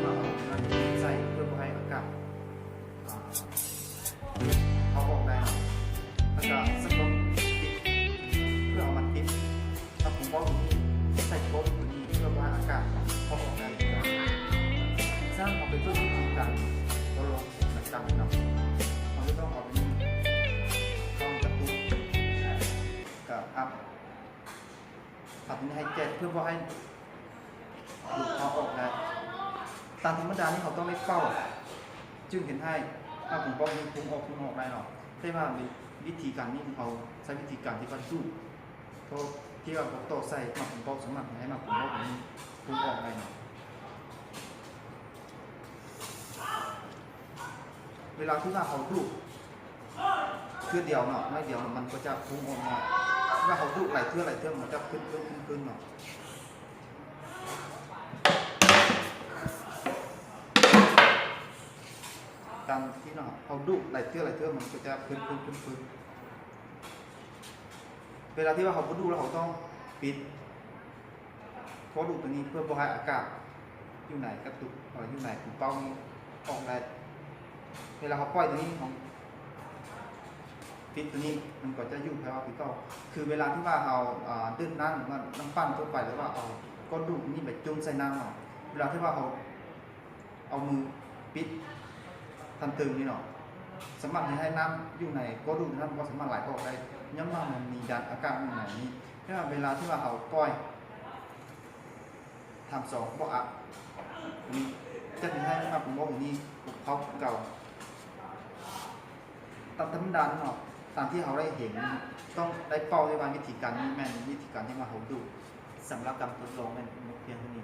ເອົາມາໃສ່ເພື່ອບໍ່ໃຫ້ອາກາດ ອ່າ ເຂົ້າອອກໄດ້ເນາະ ແລ້ວກໍສະກົດປິດ ເພື່ອເອົາມາຕິດກັບຂອງເບົາຕົວນີ້ ໃສ່ໂຄດຕົວນີ້ ເພື່ອບໍ່ໃຫ້ອາກາດເຂົ້າອອກໄດ້. ສະນັ້ນ ເຮົາໄປເບິ່ງວິທີການທົດລອງນຳກັນເນາະ. ເຮົາຈະຕ້ອງເອົາຕົວນີ້ ຕ້ອງກະຕຸກ ກະອັບ ອັບໃຫ້ແຈດ ເພື່ອບໍ່ໃຫ້ ດູດເຂົ້າອອກໄດ້. ຕາມທຳມະດານີ້ເຮົາຕ້ອງໄດ້ເປົ່າ ຈຶ່ງເຮັດໃຫ້ໝາກຜົມເປົ້ານີ້ພຸ່ງອອກ ພຸ່ງອອກໄດ້ເນາະ. ແຕ່ວ່າວິທີການນີ້ເຮົາໃຊ້ວິທີການທີ່ວ່າດູດ ເພາະທີ່ວ່າເຮົາຕໍ່ໃສ່ໝາກຜົມເປົ້າ ສາມາດເຮັດໃຫ້ໝາກຜົມເປົ້ານີ້ພຸ່ງອອກໄດ້ເນາະ. ເວລາທີ່ວ່າເຮົາດູດເທື່ອດຽວເນາະ ໜ້ອຍດຽວ ມັນກໍຈະພຸ່ງອອກມາ. ເວລາເຮົາດູດຫຼາຍເທື່ອ ຫຼາຍເທື່ອ ມັນຈະຂຶ້ນ ຂຶ້ນ ຂຶ້ນ ຂຶ້ນເນາະ. ຕາມທີ່ເນາະ ເຮົາດູດຫຼາຍເທື່ອ ຫຼາຍເທື່ອ ມັນກໍຈະຂຶ້ນ ຂຶ້ນ ຂຶ້ນ ຂຶ້ນ. ເວລາທີ່ວ່າເຮົາບໍ່ດູດແລ້ວ ເຮົາຕ້ອງປິດ ໂຄດດູດຕົວນີ້ ເພື່ອບໍ່ໃຫ້ອາກາດຢູ່ໃນກະຕຸກ ເອີ ຢູ່ໃນຂອງເປົ້ານີ້ອອກໄດ້. ເວລາເຮົາປ່ອຍຕົວນີ້ ເຮົາປິດຕົວນີ້ ມັນກໍຈະຢູ່ພາຍໃນຄືເກົ່າ. ຄືເວລາທີ່ວ່າເຮົາ ອ່າ ດື່ມນ້ຳ ຫຼືວ່ານ້ຳປັ່ນທົ່ວໄປ ຫຼືວ່າເອົາກ້ອນດູດນີ້ໄປຈຸ່ມໃສ່ນ້ຳເນາະ ເວລາທີ່ວ່າເຮົາເອົາມືປິດທາງເທິງນີ້ເນາະ ສາມາດເຮັດໃຫ້ນ້ຳຢູ່ໃນກ້ອນດູດນັ້ນບໍ່ສາມາດໄຫຼອອກໄດ້ ຍ້ອນວ່າມັນມີດັນອາກາດຢູ່ໃນນີ້. ແຕ່ວ່າເວລາທີ່ວ່າເຮົາປ່ອຍ ທຳສອງບໍ່ອັບ ນີ້ຈະເຮັດໃຫ້ໝາກຜົມເປົ້ານີ້ເຂົ້າຄືເກົ່າ. ຕາມທຳມະດາເນາະ ຕາມທີ່ເຮົາໄດ້ເຫັນ ຕ້ອງໄດ້ເປົ້າໄດ້ວ່າວິທີການນີ້ແມ່ນວິທີການທີ່ວ່າເຮົາດູດ. ສຳລັບການທົດລອງແມ່ນໝົດພຽງເທົ່ານີ້.